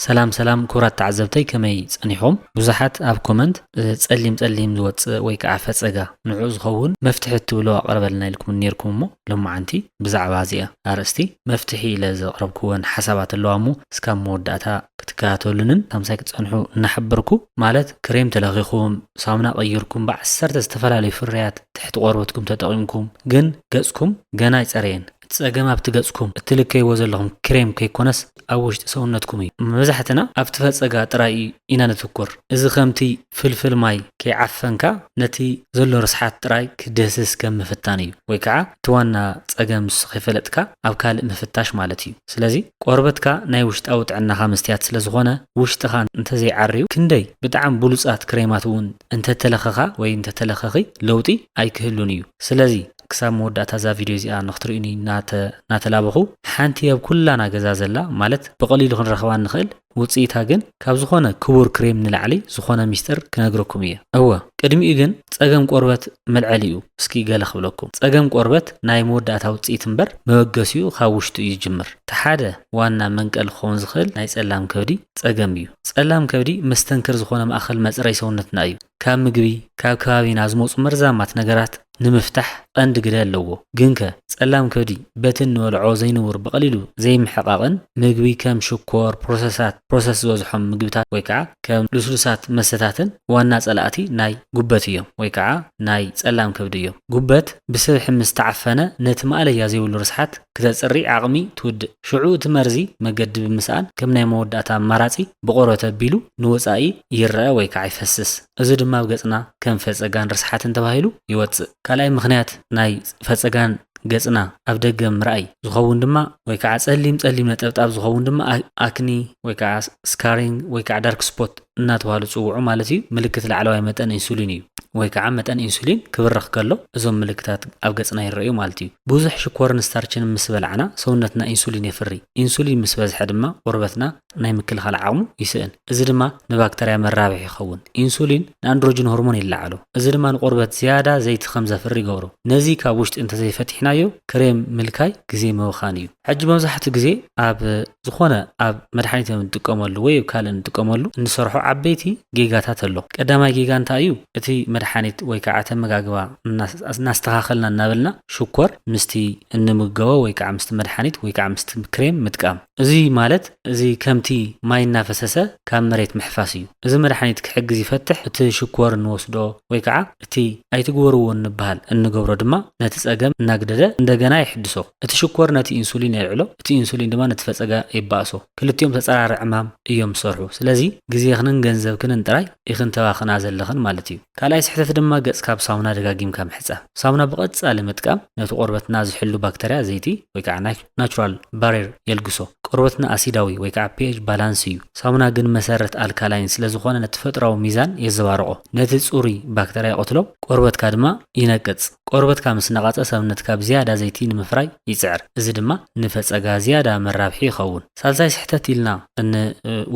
ሰላም ሰላም ክቡራት ተዓዘብተይ፣ ከመይ ጸኒሕኩም? ብዙሓት ኣብ ኮመንት፣ እ፣ ጸሊም ጸሊም ዝወጽእ ወይ ከዓ ፈጸጋ ንዑ ዝኸውን መፍትሒ እትብሎ ኣቕርበልና ኢልኩም ነርኩም እሞ፣ ሎማዓንቲ ብዛዕባ እዚኣ ኣርእስቲ መፍትሒ ኢለ ዘቕረብኩወን ሓሳባት ኣለዋ እሞ፣ እስካብ መወዳእታ ክትከታተሉንን ሳምሳይ ክትጸንሑ እናሓበርኩ፣ ማለት ክሬም ተለኺኹም፣ ሳሙና ቀይርኩም፣ ብዓሰርተ ዝተፈላለዩ ፍርያት ትሕቲ ቆርበትኩም ተጠቒምኩም፣ ግን ገጽኩም ገና ኣይጸረየን። እቲ ጸገም ኣብቲ ገጽኩም እትልከይዎ ዘለኹም ክሬም ከይኮነስ ኣብ ውሽጢ ሰውነትኩም እዩ። መብዛሕትና ኣብቲ ፈጸጋ ጥራይ ኢና ነትኩር። እዚ ከምቲ ፍልፍል ማይ ከይዓፈንካ ነቲ ዘሎ ርስሓት ጥራይ ክደስስ ከም ምፍታን እዩ። ወይ ከዓ እቲ ዋና ጸገም ንሱ ከይፈለጥካ ኣብ ካልእ ምፍታሽ ማለት እዩ። ስለዚ ቆርበትካ ናይ ውሽጣዊ ጥዕናኻ መስትያት ስለ ዝኾነ ውሽጥኻ እንተዘይዓርዩ ክንደይ ብጣዕሚ ብሉጻት ክሬማት እውን እንተተለኸኻ ወይ እንተተለኸኺ ለውጢ ኣይክህሉን እዩ። ስለዚ ክሳብ መወዳእታ እዛ ቪድዮ እዚኣ ንክትርእዩኒ እናተ-፣ እናተላበኹ ሓንቲ ኣብ ኩላና ገዛ ዘላ ማለት ብቐሊሉ ክንረኽባ እንኽእል ውፅኢታ ግን ካብ ዝኾነ ክቡር ክሬም ንላዕሊ ዝኾነ ሚስጥር ክነግረኩም እየ። እወ፣ ቅድሚኡ ግን ጸገም ቆርበት መልዐሊ እዩ። እስኪ ገለ ክብለኩም። ጸገም ቆርበት ናይ መወዳእታ ውፅኢት እምበር መበገሲኡ ካብ ውሽጡ እዩ ዝጅምር። እቲ ሓደ ዋና መንቀሊ ክኸውን ዝኽእል ናይ ጸላም ከብዲ ጸገም እዩ። ጸላም ከብዲ መስተንክር ዝኾነ ማእኸል መጽረይ ሰውነትና እዩ። ካብ ምግቢ፣ ካብ ከባቢና ዝመፁ መርዛማት ነገራት ንምፍታሕ ቀንዲ ግደ ኣለዎ። ግንከ ጸላም ከብዲ በቲ እንበልዖ ዘይንቡር ብቐሊሉ ዘይምሕቓቕን ምግቢ ከም ሽኮር፣ ፕሮሰሳት፣ ፕሮሰስ ዝበዝሖም ምግብታት ወይ ከዓ ከም ልስሉሳት መስተታትን ዋና ጸላእቲ ናይ ጉበት እዮም ወይ ከዓ ናይ ጸላም ከብዲ እዮም። ጉበት ብስብሒ ምስ ተዓፈነ ነቲ ማእለያ ዘይብሉ ርስሓት ክተጽሪ ዓቕሚ ትውድእ። ሽዑ እቲ መርዚ መገዲ ብምስኣን ከም ናይ መወዳእታ ኣማራጺ ብቆርበት ኣቢሉ ንወጻኢ ይረአ ወይ ከዓ ይፈስስ። እዚ ድማ ኣብ ገጽና ከም ፈጸጋን ርስሓትን ተባሂሉ ይወጽእ። ካልኣይ ምኽንያት ናይ ፈጸጋን ገጽና ኣብ ደገ ምርኣይ ዝኸውን ድማ ወይ ከዓ ጸሊም ጸሊም ነጠብጣብ ዝኸውን ድማ ኣ-፣ ኣክኒ ወይ ከዓ ስካሪንግ ወይ ከዓ ዳርክ ስፖት እናተባህሉ ዝጽውዑ ማለት እዩ። ምልክት ላዕለዋይ መጠን ኢንሱሊን እዩ። ወይ ከዓ መጠን ኢንሱሊን ክብርኽ ከሎ እዞም ምልክታት ኣብ ገጽና ይረኣዩ ማለት እዩ። ብዙሕ ሽኮርን ስታርችን ምስ በላዕና ሰውነትና ኢንሱሊን የፍሪ። ኢንሱሊን ምስ በዝሐ ድማ ቆርበትና ናይ ምክልኻል ዓቕሙ ይስእን። እዚ ድማ ንባክተርያ መራብሒ ይኸውን። ኢንሱሊን ንኣንድሮጅን ሆርሞን ይለዓሎ። እዚ ድማ ንቆርበት ዝያዳ ዘይቲ ከም ዘፍሪ ይገብሮ። ነዚ ካብ ውሽጢ እንተዘይፈቲሕናዮ ክሬም ምልካይ ግዜ ምብኻን እዩ። ሕጂ መብዛሕትኡ ግዜ ኣብ ዝኾነ ኣብ መድሓኒት እንጥቀመሉ ወይ ኣብ ካልእ እንጥቀመሉ እንሰርሖ ዓበይቲ ጌጋታት ኣሎ። ቀዳማይ ጌጋ እንታይ እዩ? እቲ መድሓኒት ወይ ከዓ ተመጋግባ እናስ-፣ እናስተኻኸልና እናበልና ሽኮር ምስቲ እንምገቦ ወይ ከዓ ምስቲ መድሓኒት ወይ ከዓ ምስቲ ክሬም ምጥቃም። እዚ ማለት እዚ ከምቲ ማይ እናፈሰሰ ካብ መሬት ምሕፋስ እዩ። እዚ መድሓኒት ክሕግዝ ይፈትሕ፣ እቲ ሽኮር እንወስዶ ወይ ከዓ እቲ ኣይትግበርዎ እንበሃል እንገብሮ ድማ ነቲ ጸገም እናግደደ እንደገና ይሕድሶ። እቲ ሽኮር ነቲ ኢንሱሊን የልዕሎ፣ እቲ ኢንሱሊን ድማ ነቲ ፈጸጋ የባእሶ። ክልቲኦም ተጸራሪ ዕማም እዮም ዝሰርሑ። ስለዚ ግዜኽንን ገንዘብክንን ጥራይ ኢኽን ተባኽና ዘለኽን ማለት እዩ። ካልኣይ ስሕተት ድማ ገጽካ ብሳሙና ደጋጊምካ ምሕጻብ። ሳሙና ብቐጻሊ ምጥቃም ነቲ ቆርበትና ዝሕሉ ባክተርያ ዘይቲ ወይ ከዓ ናይ ናቹራል ባሪየር የልግሶ። ቆርበትና ኣሲዳዊ ወይ ከዓ ፒኤች ባላንስ እዩ። ሳሙና ግን መሰረት ኣልካላይን ስለ ዝኾነ ነቲ ተፈጥሮኣዊ ሚዛን የዘባርቖ። ነቲ ጽሩይ ባክተርያ ይቐትሎ፣ ቆርበትካ ድማ ይነቅጽ። ቆርበትካ ምስ ነቐጸ ሰብነትካ ብዝያዳ ዘይቲ ንምፍራይ ይጽዕር። እዚ ድማ ንፈጸጋ ዝያዳ መራብሒ ይኸውን። ሳልሳይ ስሕተት ኢልና እን-፣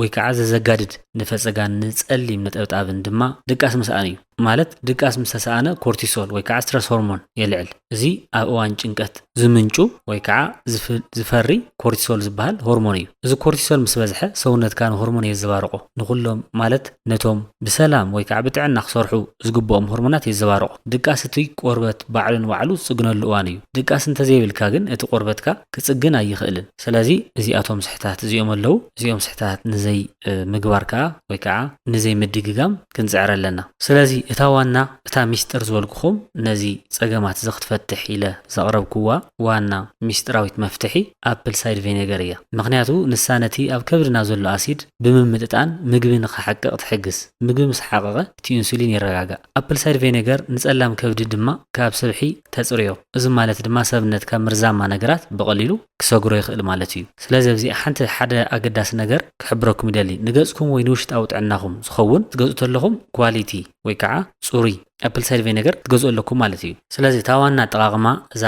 ወይ ከዓ ዘዘጋድድ ንፈጸጋን ንጸሊም ነጠብጣብን ድማ ድቃስ ምስኣን እዩ። ማለት ድቃስ ምስ ተሰኣነ ኮርቲሶል ወይ ከዓ ስትረስ ሆርሞን የልዕል። እዚ ኣብ እዋን ጭንቀት ዝምንጩ ወይ ከዓ ዝፍ-፣ ዝፈሪ ኮርቲሶል ዝበሃል ሆርሞን እዩ። እዚ ኮርቲሶል ምስ በዝሐ ሰውነትካ ንሆርሞን የዘባርቆ። ንኹሎም ማለት ነቶም ብሰላም ወይ ከዓ ብጥዕና ክሰርሑ ዝግብኦም ሆርሞናት የዘባርቆ። ድቃስ እቲ ቆርበት ባዕሉ ንባዕሉ ዝጽግነሉ እዋን እዩ። ድቃስ እንተዘይብልካ ግን እቲ ቆርበትካ ክጽግን ኣይኽእልን። ስለዚ እዚኣቶም ስሕታት እዚኦም ኣለዉ። እዚኦም ስሕታት ንዘይ፣ እ፣ ምግባር ከዓ ወይ ከዓ ንዘይ ምድግጋም ክንጽዕር ኣለና። ስለዚ እታ ዋና፣ እታ ሚስጥር ዝበልኩኹም ነዚ ጸገማት እዚ ክትፈትሕ ኢለ ዘቕረብኩዋ ዋና ሚስጥራዊት መፍትሒ ኣፕል ሳይድ ቬኔገር እያ። ምኽንያቱ ንሳ ነቲ ኣብ ከብድና ዘሎ ኣሲድ ብምምጥጣን ምግቢ ንኽሓቅቕ ትሕግዝ። ምግቢ ምስ ሓቐቐ እቲ ኢንሱሊን ይረጋጋእ። ኣፕል ሳይድ ቬኔገር ንጸላም ከብዲ ድማ ካብ ስብሒ ተጽርዮ። እዚ ማለት ድማ ሰብነትካ መርዛማ ነገራት ብቐሊሉ ክሰግሮ ይኽእል ማለት እዩ። ስለዚ ኣብዚ ሓንቲ ሓደ ኣገዳሲ ነገር ክሕብረኩም ይደሊ። ንገጽኩም ወይ ንውሽጣዊ ጥዕናኹም ዝኸውን ትገዝኡ ተለኹም ኳሊቲ ወይ ከዓ ፅሩይ apple cider vinegar ክትገዝኡ ኣለኩም ማለት እዩ። ስለዚ እታ ዋና ኣጠቓቕማ እዛ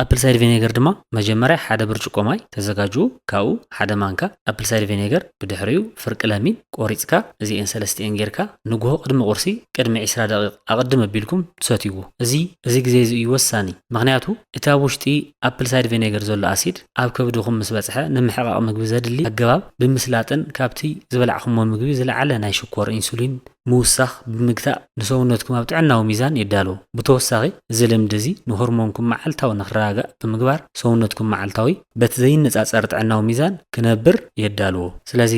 apple cider vinegar ድማ መጀመርያ ሓደ ብርጭቆ ማይ ተዘጋጅዉ፣ ካብኡ ሓደ ማንካ apple cider vinegar፣ ብድሕሪኡ ፍርቂ ለሚን ቆሪፅካ እዚኤን ሰለስቲኤን ጌርካ ንግሆ ቅድሚ ቁርሲ ቅድሚ ዒስራ ደቂቕ ኣቕድም ኣቢልኩም ትሰትይዎ። እዚ እዚ ግዜ እዚ እዩ ወሳኒ፣ ምክንያቱ እቲ ኣብ ውሽጢ apple cider vinegar ዘሎ ኣሲድ ኣብ ከብድኹም ምስ በፅሐ ንምሕቓቕ ምግቢ ዘድሊ ኣገባብ ብምስላጥን ካብቲ ዝበላዕኹሞ ምግቢ ዝለዓለ ናይ ሽኮር ኢንሱሊን ምውሳኽ ብምግታእ ንሰውነትኩም ኣብ ጥዕናዊ ሚዛን የዳልዎ። ብተወሳኺ እዚ ልምዲ እዚ ንሆርሞንኩም መዓልታዊ ንክረጋጋእ ብምግባር ሰውነትኩም መዓልታዊ በቲ ዘይነፃፀር ጥዕናዊ ሚዛን ክነብር የዳልዎ። ስለዚ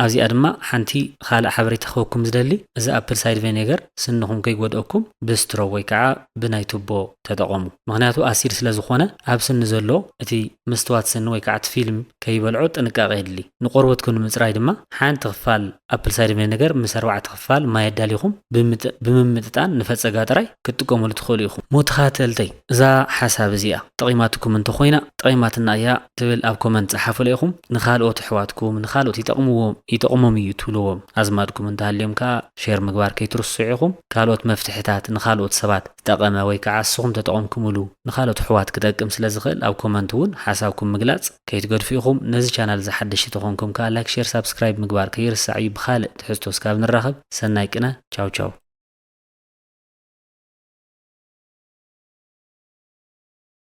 ኣብዚኣ ድማ ሓንቲ ካልእ ሓበሬታ ክህበኩም ዝደሊ፣ እዚ apple cider vinegar ስንኹም ከይጎድኣኩም ብስትሮ ወይ ከዓ ብናይ ቱቦ ተጠቐሙ። ምክንያቱ ኣሲድ ስለ ዝኾነ ኣብ ስኒ ዘሎ እቲ መስትዋት ስኒ ወይ ከዓ እቲ ፊልም ከይበልዖ ጥንቃቐ የድሊ። ንቆርበትኩም ንምፅራይ ድማ ሓንቲ ክፋል apple cider vinegar ምስ ኣርባዕተ ክፋል ማይ ኣዳሊኹም ብምጥ- ብምምጥጣን ንፈፀጋ ጥራይ ክትጥቀሙሉ ትኽእሉ ኢኹም። ሞ ተኸታተልተይ እዛ ሓሳብ እዚኣ ጠቒማትኩም እንተኾይና፣ ጠቒማትና እያ ትብል ኣብ ኮመንት ጸሓፉለ ኢኹም። ንኻልኦት ኣሕዋትኩም፣ ንኻልኦት ይጠቕምዎም ይጠቕሞም እዩ ትብልዎም ኣዝማድኩም እንተሃልዮም ከኣ ሼር ምግባር ከይትርስዑ ኢኹም። ካልኦት መፍትሕታት ንኻልኦት ሰባት ዝጠቐመ ወይ ከዓ እስኹም ተጠቐምኩምሉ ንኻልኦት ኣሕዋት ክጠቅም ስለ ዝኽእል ኣብ ኮመንት እውን ሓሳብኩም ምግላጽ ከይትገድፉ ኢኹም። ነዚ ቻናል እዚ ሓደሽቲ ተኾንኩም ከኣ ላይክ፣ ሼር፣ ሳብስክራይብ ምግባር ከይርሳዕ እዩ። ብኻልእ ትሕዝቶ እስካብ ንራኸብ ሰናይ ቅነ። ቻው ቻው።